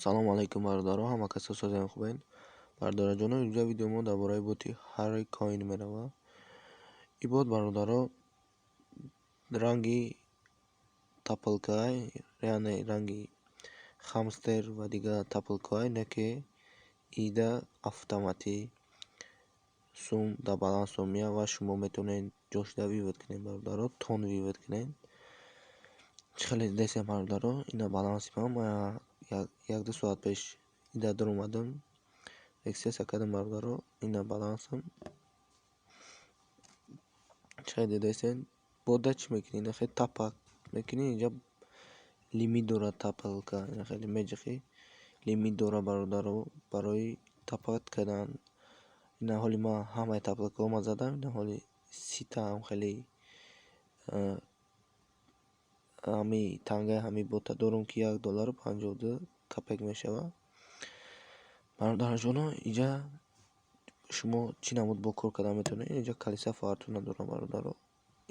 Салом алайкум, бародаро, ҳама касо созем, хубен? Бародараҷоно, инҷа видео мо дар бораи боти Harry Coin меравад. И бот, бародаро, ранги тапалкай, яъне ранги хамстер ва дигар тапалкай, не ки ида автоматӣ сум дар баланс меяд ва шумо метавонед ҷошда вывод кунед, бародаро, тон вывод кунед. Чӣ хеле дидесем, бародаро, ина баланси ман, як-ду соат пеш ида даромадам, регистрация кардам, бародаро, ина балансам. Чӣ хеле дидесен, бода чӣ мекунӣ? Ина хеле тапак мекунӣ, инҷа лимит дорад тапалка, ина хеле меҷиқӣ, лимит дорад, бародаро, барои тапат кардан. Ина ҳоли ман ҳамаи тапалкаҳома задам, ина ҳоли 30-та ҳам хеле ҳами тангаи ҳами бота дорум, ки 1 доллару 52 копек мешавад. Бародарҷоно, инҷа шумо чӣ намуд бо кор кардан метавонед? Инҷа колеса фортуна дорам, бародаро,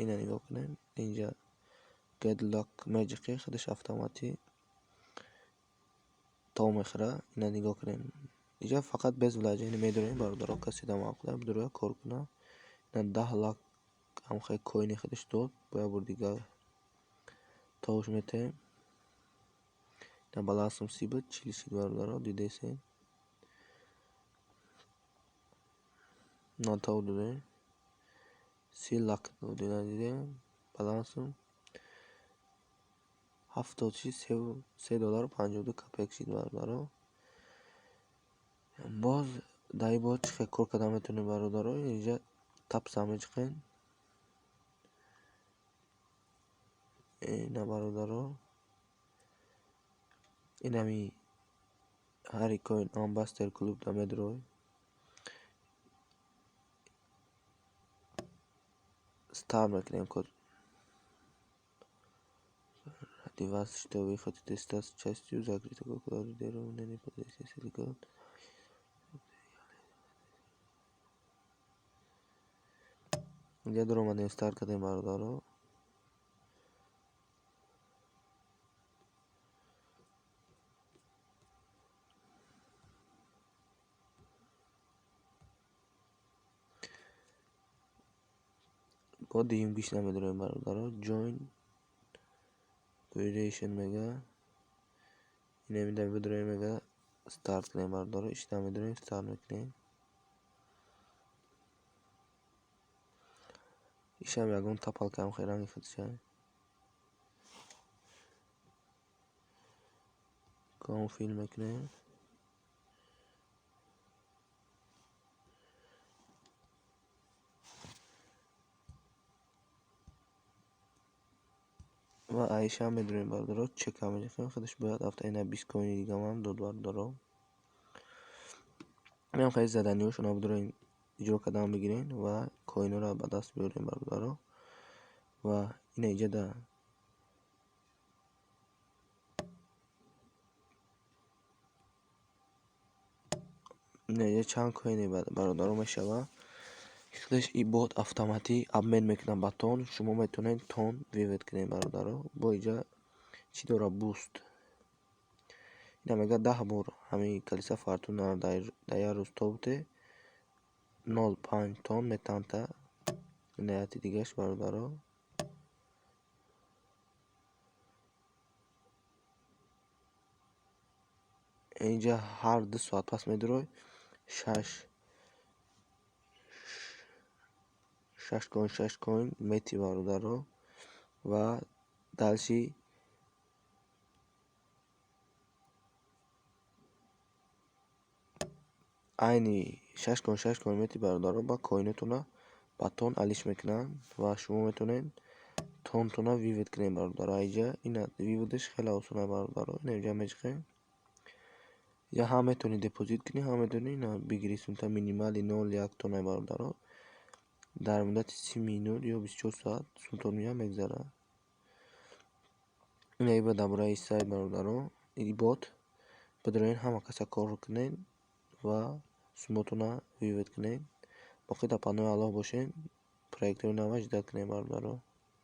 ина нигоҳ кунед, инҷа get luck меҷиқӣ, худаш автоматӣ тов мехӯрад. Ина нигоҳ кунед, инҷа фақат без вложение медорем, бародаро, касе дар маъқула бидурояд, кор кунад. Ина 10 лак ҳамхел коини худаш дод, бо як бор дигар товш метаҳем. Ина балансам 30 буд, 40 шид, бародаро, дидесен. На тов додем, 30 лак дод, ина дидем, балансам 70 шид, 3 доллару 52 копек шид, бародаро. Боз дар ин бот чӣ хел кор кардан метавонем, бародаро? Инҷа тапса меҷиқем. Ина, бародаро, инами Harry Coin Ambassador Club да медурой. Старт мекунем код. Ради вас, что вы хотите стать частью закрытого клуба. Код. Инҷа даромадем, старт кардем, бародаро. Бо дуюмгиш намедорем, бародаро. Join Creation мега. Инамида бидорем, мега старт кунем, бародаро. Иш намедорем, старт мекунем. Ишам ягон тапалкаам хел ранги худша. Confirm мекунем. Ва аишам медорем, бародаро, чека меҷиқем, худаш бояд авто ина 20 коини дигамам дод, бародаро. Инам хеле заданиҳошонро бидорем, иҷро кардан бигирен ва коинҳоро ба даст биёрем, бародаро. Ва ина инҷа да ина инҷа чанд коине, бародаро, мешавад. Худаш и бот автоматӣ обмен мекунад ба тон, шумо метавонед тон вывод кунед, бародаро. Бо инҷа чӣ дорад? Буст. Ина мега 10 бор ҳамин колеса фортунаро дар як рӯз тобте, 0,5 тон метанта. Ина яти дигаш, бародаро. Инҷа ҳар 2 соат пас медурой, шаш коин, шаш коин мети, бародаро, ва дальше айни шаш коин, шаш коин мети, бародаро, ба коинотона ба тон алиш мекунанд ва шумо метавонед тонтона вывод кунед, бародаро. Инҷа ина выводаш хеле осона, бародаро. Ина инҷа меҷиқем. Инҷа ҳам метавонӣ депозит кунӣ, ҳам метавонӣ ина бигирӣ сумта минимали 0,1 тона, бародаро. Дар муддати 30 минут ё 24 соат сумтон меяд, мегзарад. Ина иба дар бораи сайт, бародаро, и бот бидорен, ҳама каса кор кунед ва сумотона вывод кунед. Боқӣ дар паноҳи Аллоҳ бошед, проектҳои нава ждать кунед, бародаро.